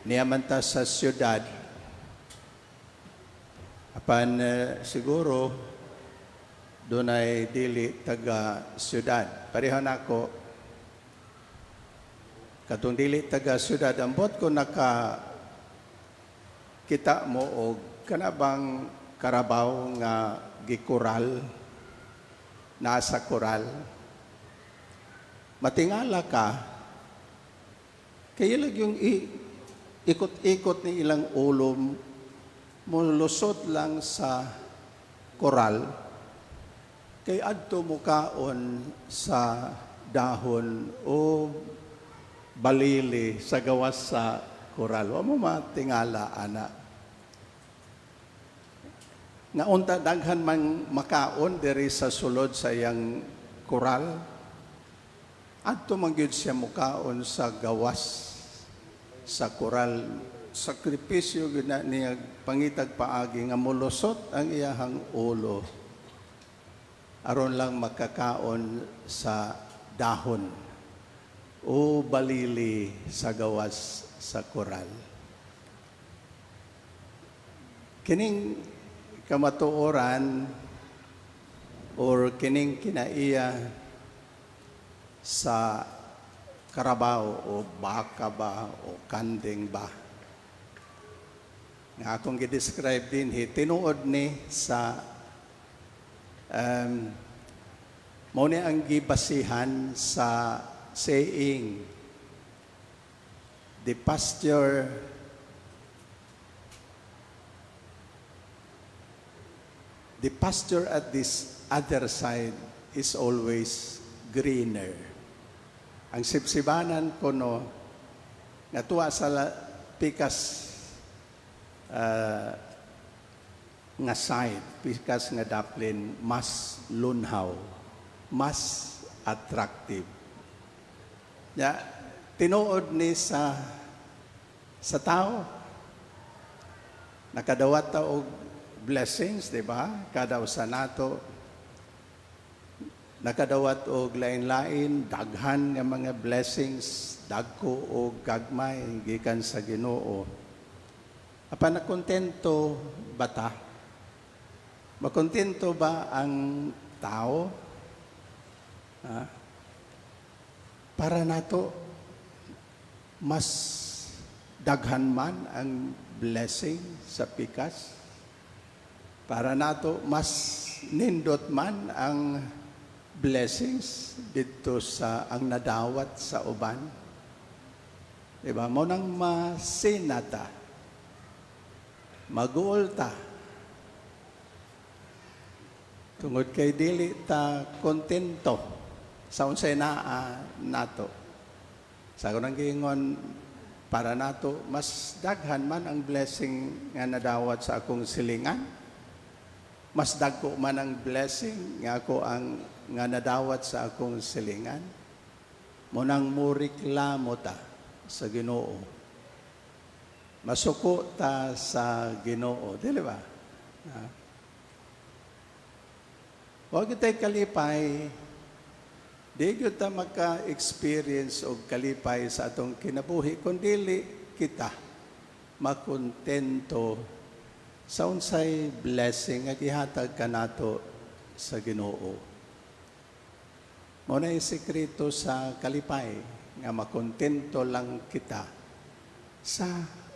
Niya man ta sa syudad. Apan siguro dunay dili taga syudad. Pareho nako, katong dili taga syudad, ambot ko naka kita mo og kana bang karabaw nga gikural, nasa koral. Matingala ka kay ilag yung ikot-ikot ni ilang ulo, mulusot lang sa koral kay adto mukaon sa dahon o balili sa gawas sa koral. Wa mo matingala ana. Nga unta daghan man makaon diri sa sulod sa iyang koral, adto man gyud siya mukaon sa gawas sa koral. Sakripisyo gyud na niya, pangitag paagi nga mulusot ang iyahang ulo aron lang makakaon sa dahon o balili sa gawas sa koral. Kining kamatuoran or kining kinaiya sa karabaw o baka ba o kanding ba nga akong gi-describe din, tinuod ni sa mao ni ang gibasihan sa saying, "The pasture at this other side is always greener." Ang sibsibanan kuno nga tuwa sa pikas nga side, pikas nga daplin, mas lunhaw, mas attractive. Ya, tinuod ni sa tao. Nakadawat ta og blessings, di ba? Kada usa nato nakadawat og lain-lain, daghan nga mga blessings, dagko og gagmay gikan sa Ginoo. Apan nakontento ba ta? Makontento ba ang tao? Ha? Para nato mas daghan man ang blessing sa pikas. Para nato mas nindot man ang blessings dito sa ang nadawat sa uban. Diba? Mao nang masinata. Maguol ta. Tungod kay dili ta kontento sa unsay naa nato. Sa akong giingon, para nato mas daghan man ang blessing nga nadawat sa akong silingan. Mas dagko man ang blessing nga ako ang nga nadawat sa akong silingan. Mao nang mureklamo ta sa Ginoo. Masuko ta sa Ginoo, dili ba? Ha? Wa kitay kalipay. Di gyud ta maka-experience og kalipay sa atong kinabuhi kung dili kita makontento sa unsay blessing nga gihatag kanato sa Ginoo. Mao na sekreto sa kalipay, nga makontento lang kita sa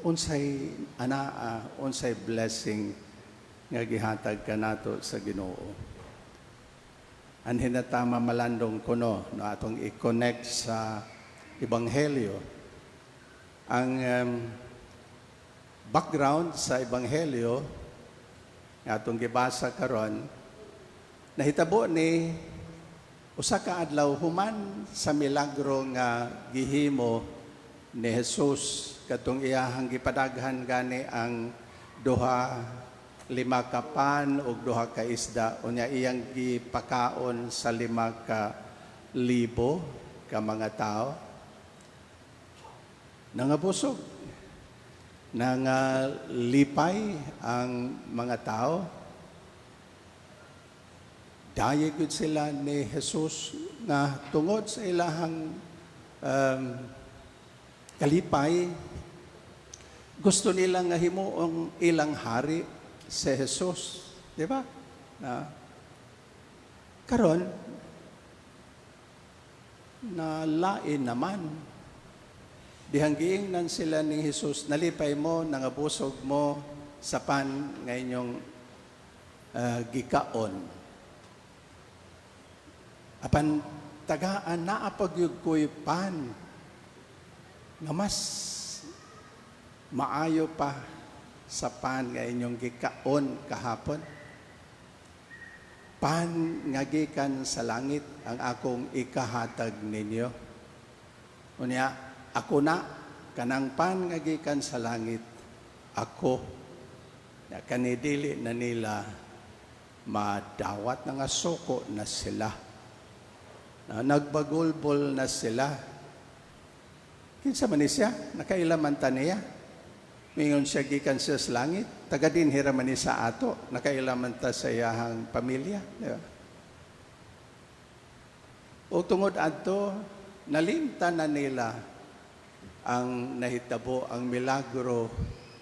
unsay anaa, unsay blessing nga gihatag kanato sa Ginoo. Anhin na ta mamalandong kuno no atong i-connect sa ebanghelyo. Ang background sa ebanghelyo nga atong gibasa karon, nahitabo ni usa ka adlaw human sa milagro nga gihimo ni Jesus, katong iyahang gipadaghan gani ang duha lima ka pan ug duha ka isda, unya iyang gipakaon sa 5,000 ka mga tao. Nangabusog, nangalipay ang mga tao. Dayeg gud sila ni Jesus nga tungod sa ilahang kalipay. Gusto nila nga himuong ilang hari si Jesus. Di ba? Na, karon na lain naman. Dihang giingnan sila ni Jesus, "Nalipay mo, nangabusog mo sa pan nga inyong gikaon. Apan tagaan, naa pa gyud ko'y pan nga mas maayo pa sa pan nga inyong gikaon kahapon. Pan nga gikan sa langit ang akong ikahatag ninyo. Unya, ako na, kanang pan nga gikan sa langit, ako." Ya, kani dili na nila madawat, na nga suko na sila. Na nagbagulbol na sila. "Kinsa man ni siya? Nakaila man ta niya. Mingon siya gikan siya sa langit. Taga dinhi ra man ni sa ato. Nakaila man ta sa iyahang pamilya." Di ba? O tungod adto, nalimtan na nila ang nahitabo, ang milagro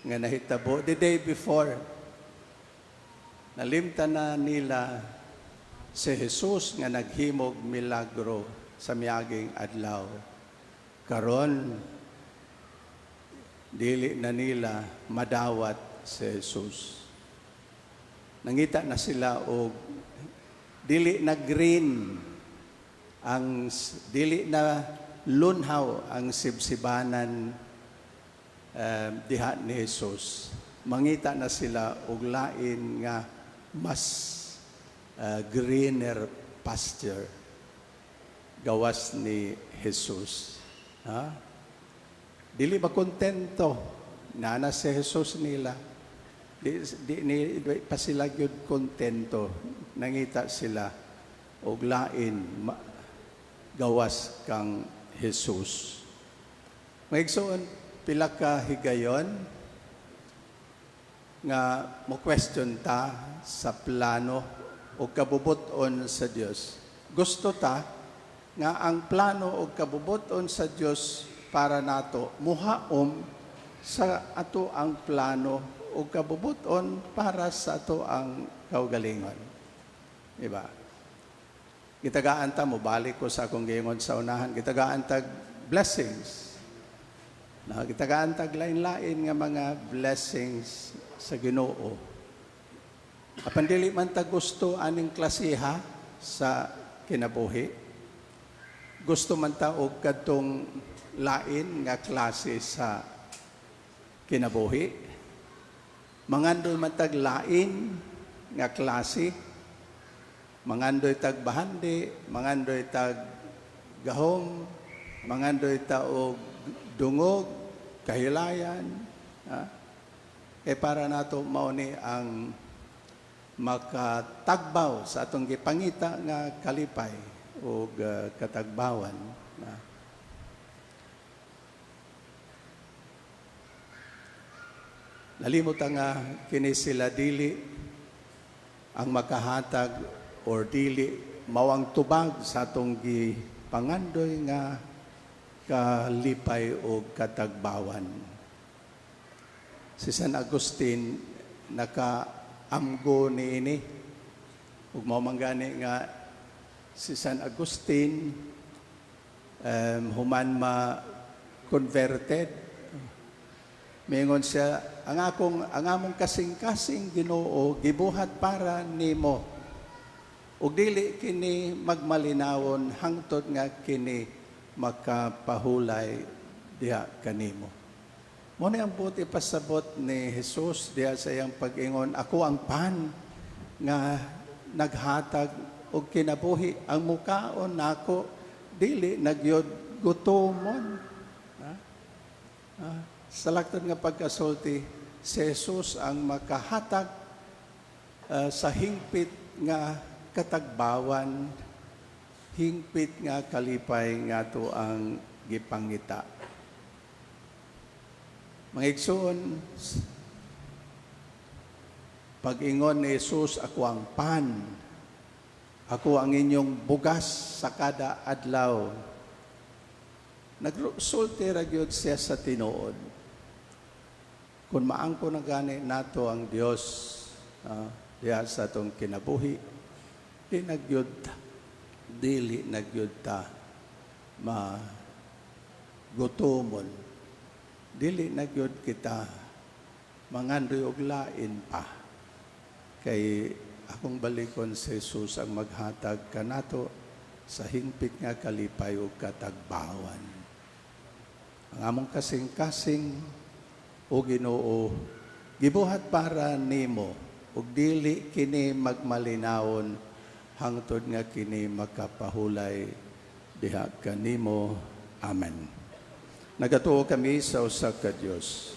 nga nahitabo the day before. Nalimtan na nila si Jesus nga naghimog milagro sa miaging adlaw. Karon, dili na nila madawat si Jesus. Nangita na sila og dili na green ang dili na lunhaw ang sibsibanan diha ni Jesus. Mangita na sila og lain nga mas greener pasture gawas ni Jesus. Ha? Dili ba kontento nana si Jesus nila? Di pa sila gyud kontento. Nangita sila og lain gawas kang Jesus. Mga igsoon, pila ka higayon nga mo question ta sa plano o kabubut-on sa Dios. Gusto ta nga ang plano o kabubut-on sa Dios para nato muhaom sa ato ang plano o kabubut-on para sa ato ang kaugalingon. Diba? Gitagaan ta, mo balik ko sa akong giingon sa unahan, gitagaan tag blessings. Na gitagaan tag lain-lain nga mga blessings sa Ginoo. Apan dili man ta gusto aning klasiha sa kinabuhi. Gusto man ta og kadtong lain nga klase sa kinabuhi. Mangandoy man tag lain nga klase. Mangandoy tag bahandi, mangandoy tag gahom, mangandoy ta og dungog, kahilayan. Ha? Eh para nato mao ni ang makatagbaw sa atong gipangita nga kalipay o katagbawan. Ha? Nalimot nga kini sila dili ang makahatag or dili mao ang tubag sa atong gipangandoy nga kalipay o katagbawan. Si San Agustin nakaamgo niini, ug mao man gani nga si San Agustin, human ma converted, mingon siya, "Ang among kasing-kasing, Ginoo, gibuhat para nimo. Ug dili kini magmalinawon hangtod nga kini makapahulay diha kanimo." Mao ni ang buot ipasabot ni Jesus diha sa iyang pag-ingon, "Ako ang pan nga naghatag og kinabuhi, ang mukaon nako dili na gyud gutomon." Ha? Ha? Sa laktod nga pagkasulti, si Jesus ang makahatag sa hingpit nga katagbawan, hingpit nga kalipay nga ato ang gipangita. Mga igsoon, pag-ingon ni Jesus, "Ako ang pan, ako ang inyong bugas sa kada adlaw," nagsulti ra gyud siya sa tinuod. Kung maangko na gani nato ang Dios diha sa atong kinabuhi, di na gyud ta, dili na gyud ta ma gutomon. Dili na gyud kita mangandoy og lain pa. Kay akong balikon si Jesus ang maghatag kanato sa hingpit nga kalipay ug katagbawan. Ang among kasing-kasing, o Ginoo, gibuhat para nimo ug dili kini magmalinawon hangtod nga kini makapahulay diha kanimo. Amen. Nagatuo kami sa usa ka Dios.